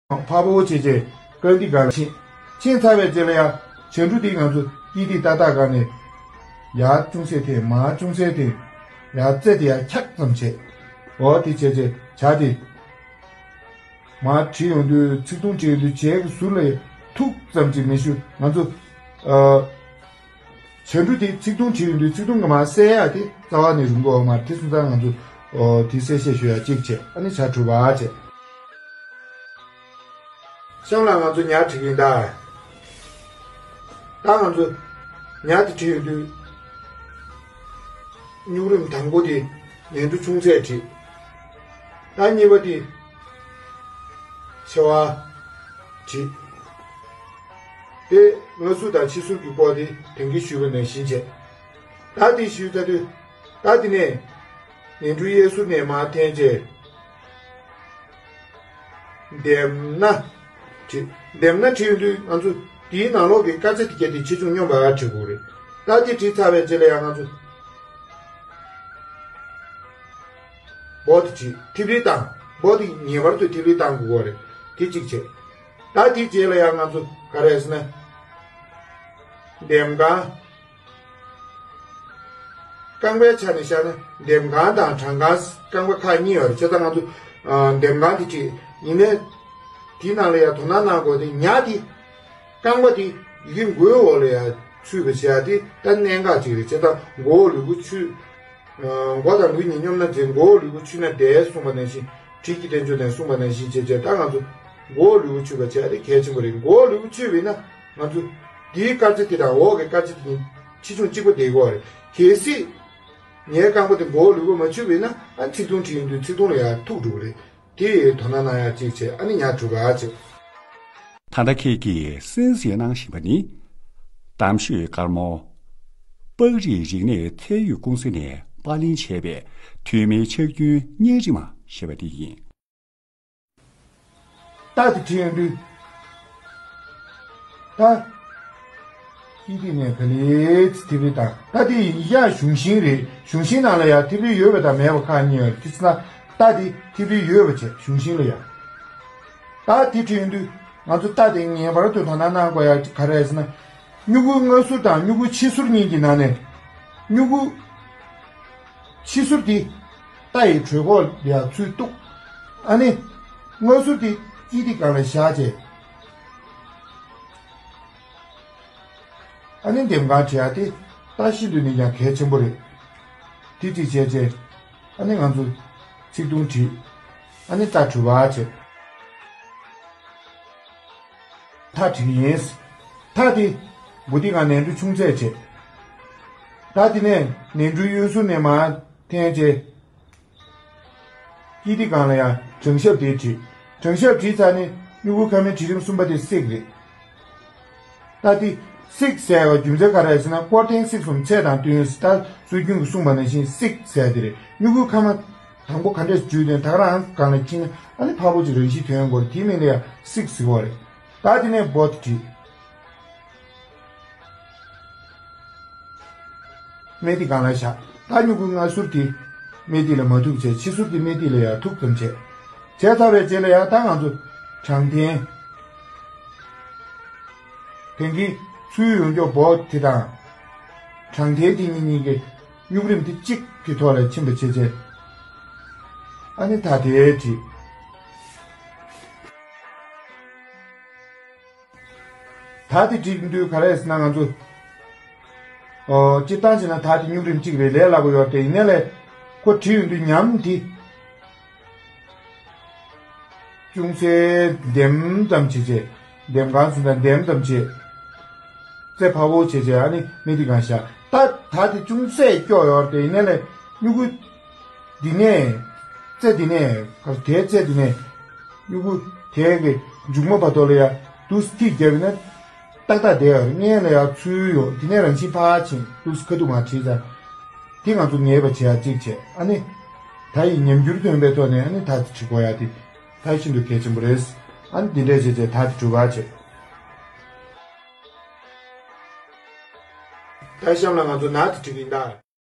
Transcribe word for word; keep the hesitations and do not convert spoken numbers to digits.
ཕ་བོ་བྱས་བྱས་ཀ་འདི་ག་ལ་ཕྱིན། ཕྱིན་ཚར་བའི་རྗེས་ལ་ཡ་བྱ་འབྲུ་དེ་ང་ཚོ་ཀི་དེ་ཏག་ཏག་ག་ནས་ཡར་ཅུང་ཟད་འཐེན། མར་ཅུང་ཟད་འཐེན། ཡར་རྩེ་དེ་ཡར་འཁྱག་ཙམ་བྱས། འོ་དེ་བྱས་བྱས་བྱ་དེ། མར་བྲིས་ཡོང་དུས་ཚིག་ཐུང་བྲིས་ཡོང་དུས་བྱའི་ཟུར་ལ་ཐུག་ཙམ་ཅིག་མེ་ཤུ་ང་ཚོ། ཨ། བྱ་འབྲུ་དེ་ཚིག་ཐུང་བྲིས་ཡོང་དུས་ཚིག་ཐུང་གི་མར་གསལ་ཡག་དེ་རྩ་བ་ནས་རུང་གི་ཡོད་མ་རེད། དེ་སོང་ཙང་ང་ཚོ། ཨོ། དེ་གསལ་བཤད་ཞུ་ཡག་གཅིག་བྱས། ཨ་ནི་བྱ་གྲུ་པ་བྱས། གཤམ་ལ་ང་ཚོ་ཉ་བྲིས་ཀྱིན་གདའ། ད་ང་ཚོ་ཉ་དེ་བྲིས་ཡོང་དུས། སྨྱུག་རིམ་དང་པོ་དེ་ནས་འབྲུ་ཆུང་ཚད་བྲིས། ད་གཉིས་པ་དེ་ཆེ་བ་བྲིས། དེ་སྔ་ཟུར་དང་ཕྱི་ཟུར་གྱི་སྐོར་དེ་དེང་གི་ཞུས་པ་ནང་བཞིན་བྱས། ད་དེ་ཞུས་ཚར་དུས། ད་དེ་ནས་ནས་འབྲུ་གཡས་ཟུར་ནས་མར་འཐེན་བྱས། འདེམས་ན། བྲིས། འདེམས་ན་བྲིས་ཡོང་དུས་ང་ཚོ་དེའི་ནང་ལོགས་ཀྱི་དཀར་ཆ་དེ་གྱད་དེ་ཆེ་ཆུང་སྙོམས་པ་བྲིས་དགོས་རེད། ད་དེ་བྲིས་ཚར་བའི་རྗེས་ལ་ཡང་ང་ཚོ་འབོ་དེ་བྲིས། ཐིབས་རིལ་བཏང་། འབོ་དེ་ངེས་པར་དུ་ཐིབས་རིལ་བཏང་དགོས་རེད། དེ་གཅིག་བྱས། ད་དེའི་རྗེས་ལ་ཡང་ང་ཚོ་ག་རེ་ཟེར་ན། འདེམས་སྒང་། རྐང་པའི་ཆ་ནས་བཤད་ན་འདེམས་སྒང་དང་བྲང་སྒང་རྐང་པ་ཁག་གཉིས་ཡོད་རེད། བྱས་ཙང་ང་ཚོ། ཨ། འདེམས་སྒང་དེ་གཅིག་ཡིན་ནའི། དེའི་ནང་ལ་ཡང་དོ་སྣང་གནང་དགོས་དེ་ཉ་དེ། རྐང་པ་དེ་ཡི་གེ་མགོའི་འོག་ལ་ཡང་ཚུད་པ་བྱས་ཏེ་ད་གནད་འགག་ཅིག་རེད། བྱས་ཙང་མགོ་བོ་ལུས་པོ་ཆུད། ཨ། མགོ་དང་ལུས་གཉིས་སྙོམས་ན་འགྲིག་མགོ་བོ་ལུས་པོ་ཆུད་ན་བདེ་གསུངས་པ་ནང་བཞིན། བྲིས་ཀྱི་བསྟན་བཅོས་ནས་གསུངས་པ་ནང་བཞིན་བྱས་བྱས་ད་ང་ཚོ་མགོ་བོ་ལུས་པོ་ཆུད་པ་བྱས་ཏེ་གལ་ཆེན་པོ་རེད། མགོ་བོ་ལུས་པོ་ཆུད་པ་ཡིན་ན་ང་ཚོ་འདིའི་དཀར་ཆ་དེ་དང་འོག་གི་དཀར་ཆ་དེ་གཉིས་ཆེ་ཆུང་གཅིག་པ་བསྡད་ཀྱི་ཡོད་རེད། གལ་སྲིད་ངའི་རྐང་པ་དེ་མགོ་བོ་ལུས་པོ་མ་ཆུད་པ་ཡིན་ན་ཨ་ཚིག་ཐུང་བྲིས་ཡོང་དུས་ཚིག་ཐུང་ལ་ཡང་ཐུག་འགྲོ་གི་རེད། དེ་ཡི་དོ་སྣང་གནང་ཡག་གཅིག་བྱས། ཨ་ནི་ཉ་གྲུ་པ་བྱས། ད་ལྟ་ཁྱེད་ཀྱིས་གསན་གཟིགས་གནང་བཞིན་པ་ནི། གཏམ་ཤོད་དཀར་མོ། པགས་རིགས་རིག་གནས་ཚད་ཡོད་ཀུང་སི་ནས་པར་ལེན་བྱས་པའི་དུས་མིན་ཕྱག་རྒྱུན་གཉན་རིམ་ཞེས་པ་དེ་ཡིན། ད་དེ་བྲིས་ཡོང་དུས། ད། ཀི་དེ་ནས་ག་ལེ་ཚེ་ཐིབས་རིལ་དང་ད་དེ་ཡིན་ཡ་གཞུང་ཤིང་རེད། གཞུང་ཤིང་ནང་ལ་ཡ་ཐིབས་རིལ་ཡོད་པ་དང་མེད་པ་ཁག་གཉིས་ཡོད་རེད། དེ་ཚེ་ན་ད་དེ་ཐིབས་རིལ་ཡོད་པ་བྱས་གཞུང་ཤིང་ལ་ཡ། ད་དེ་བྲིས་ཡོང་དུས་ང་ཚོ་ད་དེ་ངེས་པར་དུ་དོ་སྣང་གནང་དགོས་ཡ་ག་རེ་རེད་ཟེར་ན། སྨྱུ་གུ་སྔ་ཟུར་དང་སྨྱུ་གུ་ཕྱི་ཟུར་གཉིས་ཀྱི་ནང་ནས། སྨྱུ་གུ་ཕྱི་ཟུར་དེ་རྟ་ཡི་གྲོད་ཁོག་ལ་ཚུར་གཏུགས། ཨ་ནི་སྔ་ཟུར་དེ་དཀྱིལ་དེ་སྒང་ལ་བཞག་བྱས། ཨ་ནི་འདེམས་སྒང་བྲིས་ཡ་དེ་ད་ཤིན་ཏུ་ནས་ཀྱང་གལ་ཆེན་པོ་རེད། དེ་བྲིས་བྱས་བྱས། ཨ་ནི་ང་ཚོ་ཚིག་ཐུང་བྲིས། ཨ་ནི་ད་གྲུ་པ་བྱས། ད་བྲིས་ཡིན། ད་དེ་མགོ་དེ་སྒང་ནས་འབྲུ་ཆུང་ཚད་བྱས། ད་དེ་ནས་ནས་འབྲུ་གཡོན་ཟུར་ནས་མར་འཐེན་བྱས། དཀྱིལ་དེ་སྒང་ལ་ཡང་བྲང་ཤབ་དེ་བྲིས། བྲང་ཤབ་བྲིས་ཚར་ནས་སྨྱུ་གུ་ཁ་མའི་བྲིས་རིམ་གསུམ་པ་དེ་སིག་རེད། ད་དེ་སིག་ཟེར་བ་རྒྱུ་མཚན་ག་རེ་རེད་ཟེར་ན་སྐོར་ཐེངས་སིག་གསུམ་ཚད་དང་བསྟུན་ཡོད་ཟེར། ད་སྲོལ་རྒྱུན་གྱིས་གསུངས་པ་ནང་བཞིན་སིག་ཟེར་དེ་རེད། སྨྱུ་གུ་ཁ་མ་དང་པོ་ག་འདྲས་འཇུས་དོན་ད་ག་རང་སྒང་ལ་ཕྱིན་ན་ཨ་ནི་ཕར་བོ་ཅིག་རང་བཞིན་ཐོན་དགོས་རེད། དེའི་མིང་ལ་ཡང་སིག་ཟེར་བ་རེད། ད་དེ་ནས་བོ་དེ་བྲིས། སྨད་ཐིག་སྒང་ལ་བཞག་ད་སྨྱུ་གུ་སྔ་ཟུར་དེ་སྨད་ཐིག་ལ་མ་ཐུག་བྱས། ཕྱི་ཟུར་དེ་སྨད་ཐིག་ལ་ཡང་ཐུག་ཙམ་བྱས། བྱས་ཚར་བའི་རྗེས་ལ་ཡང་ད་ང་ཚོ་བྲང་འཐེན། དེང་གི་ཚུར་ཡོང་ཀྱོག་བོ་དེ་དང་། བྲང་འཐེན་དེ་གཉིས་གཉིས་ཀྱི་སྨྱུག་རིམ་དེ་གཅིག་གི་ཐོག་ལ་ཕྱིན་པ་བྱས་བྱས། ཨ་ནི་ད་དེ་བྲིས། ད་དེ་བྲིས་དུས་ག་རེ་ཟེར་ན་ང་ཚོ། ཨོ། སྤྱིར་བཏང་བྱས་ན་ད་དེ་སྨྱུག་རིམ་གཅིག་རེད། ལས་སླ་པོ་ཡོད་དེ། ཡིན་ནའི་ལས་ཁོ་བྲིས་ཡོང་དུས་ཉམས་དེ། ཅུང་ཟད་འདེམས་ཙམ་བྱེད་བྱེད། འདེམས་གང་ཟེར་ན་འདེམས་ཙམ་བྱེད། རྩེ་ཕ་བོ་བྱེད་བྱེད། ཨ་ནི་སྨད་ཐིག་སྒང་བཞག་ད་ད་དེ་ཅུང་ཟད་སྐྱོ་ཡོད་རེད་དེ། ཡིན་ནའི་ལས་སྨྱུ་གུ། འདི་ནས། རྩེ་འདི་ནས། ག་རེ་དེའི་རྩེ་འདི་ནས། སྨྱུ་གུ་དེ་གི་མཇུག་མ་བར་དོ་ལ་ཡ་དུས་ཐིག་བརྒྱབ་ན་ཏག་ཏག་བསྡད་ཡོད་རེད། སྔོན་ལ་ཡ་ཚུར་ཡོང་། འདི་ནས་རང་བཞིན་ཕར་ཕྱིན། དུས་ཁ་ཐུག་མར་བྲིས་ཙང་། དེ་ང་ཚོ་ངེས་པ་བྱེད་ཡ་གཅིག་བྱས། ཨ་ནི་ད་ཡི་ཉམས་འགྱུར་ཐོན་པའི་ཐོག་ནས་ཨ་ནི་ད་དེ་བྲིས་དགོས་ཡ་དེ་ད་ཤིན་ཏུ་གལ་ཆེན་པོ་རེད། ཨ་ནི་འདི་འདྲས་བྱས་བྱས་ད་དེ་གྲུ་པ་བྱས། ད་གཤམ་ལ་ང་ཚོ་ན་དེ་བྲིས་ཀྱིན་གདའ།